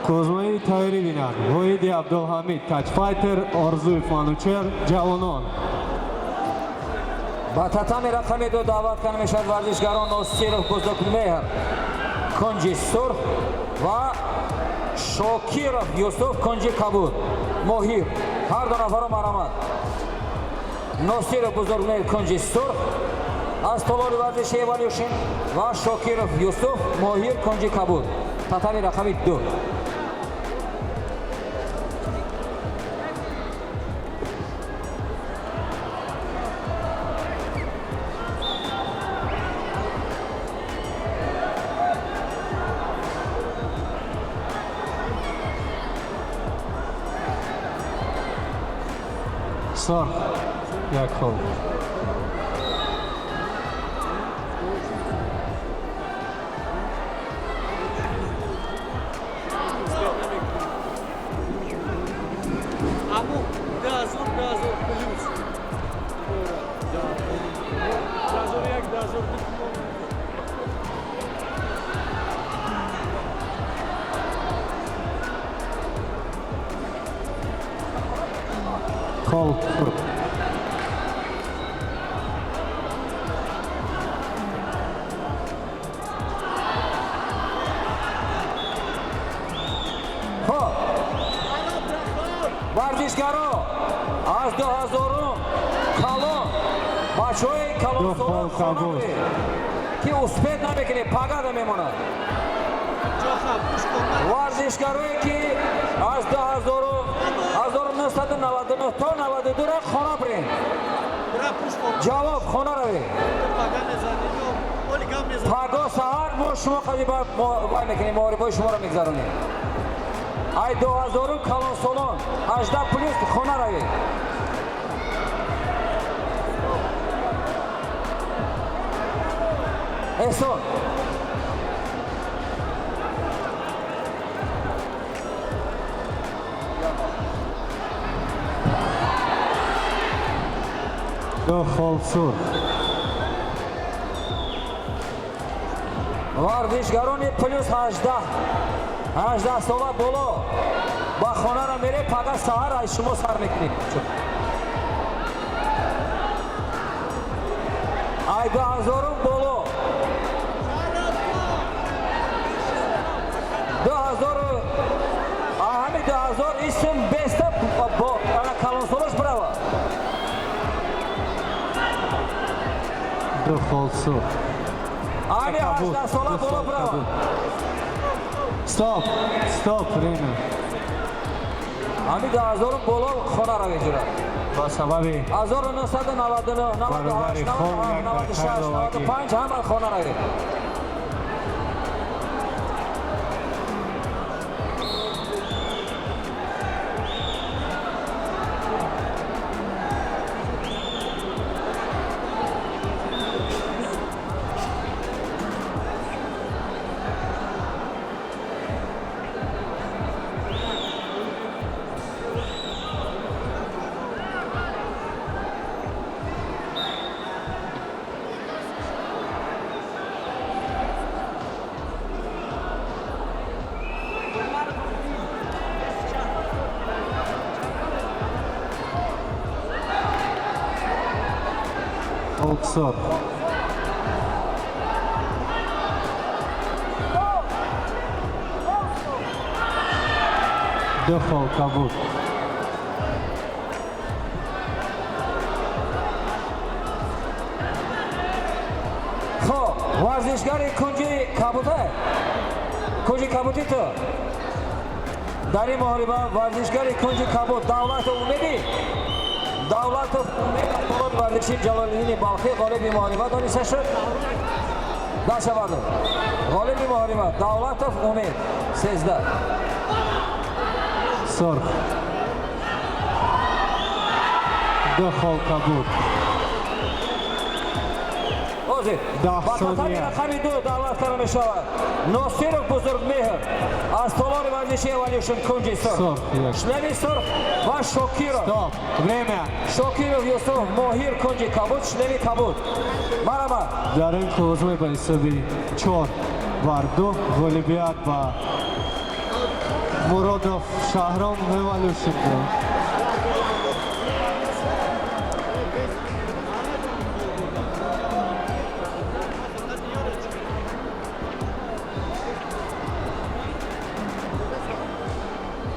Козмои тайёрӣ бинанд. Воҳиди Абдулҳамид, качфайтер, Орзуев Манучер, ҷавонон. Ба татами рақами 2 даъват карда мешавад варзишгарон Носиров Бузургмеҳр, кунҷи сурх, ва Шокиров Юсуф, кунҷи кабуд, моҳир. Ҳар ду нафаро марҳамат. Носиров Бузургмеҳр, кунҷи сурх, аз толори варзиши Эволюшн, ва Шокиров Юсуф моҳир, кунҷи кабуд, татами рақами 2. Сурх, як хол. Аму 2000, 2000 плюс. 2001, 2002. Хол сурх. Хоб, варзишгаро аз дуҳазорум калон, бачаҳои калонсола, Ду хол кабуд. ки успеть намекунед, пагада мемонад. Ҷоха, пуш кун. Варзишгарое, ки аз 1999 то 92 ра хона бирем. Бра, пуш кун. Ҷавоб, хона равем. Пага мезанӣ ё оли гап мезанӣ. Паго саҳар мо шумо қадиба вай мекунем, муҳорибаи шуморо мегзаронем. Ай дуҳазорум калонсолон, 18 плюс, хона равед. Эҳсон. Ду хол сурх. Варзишгарони плюс 18 сола боло ба хонара мере, пага саҳар аз шумо сар мекунем. Ай дуҳазорум боло, дуҳазору, ҳами 2000 исм беста ана калонсолош брава. Ду хол сурх. Ҳами Кабуд. 18 сола Ду боло хол брава. кабуд. Стоп, стоп, время. Ҳами дуҳазорум боло хона раве, ҷура. Ба сабаби 1999, 98, баробари хол 97, як 96, дақиқа. 95, ҳама хона равед. Хол сурх. Ду хол кабуд. Хоб, варзишгари кунҷи кабута, кунҷи кабути, ту дар ин муҳориба, варзишгари кунҷи кабут Давлатов Умеди, Давлатов Умед аз толори варзиши Ҷалолиддини Балхӣ ғолиби муҳориба дониста шуд. Даста бардор. Ғолиби муҳориба Давлатов Умед, 13. Сурх. Ду хол кабуд. Ҳозир 10 ба татами сония. рақами 2 даъват карда мешавад Носиров Бузургмеҳр аз толори варзиши Эволюшн, кунҷи сурх, Сурх, як. шлеми сурх, ва Шокиров. Стоп, время. Шокиров Юсуф моҳир, кунҷи кабуд, шлеми кабуд. Марҳамат. Дар ин қувваи ба ҳисоби 4-2 ғолибият ба Муродов Шаҳром Revolution.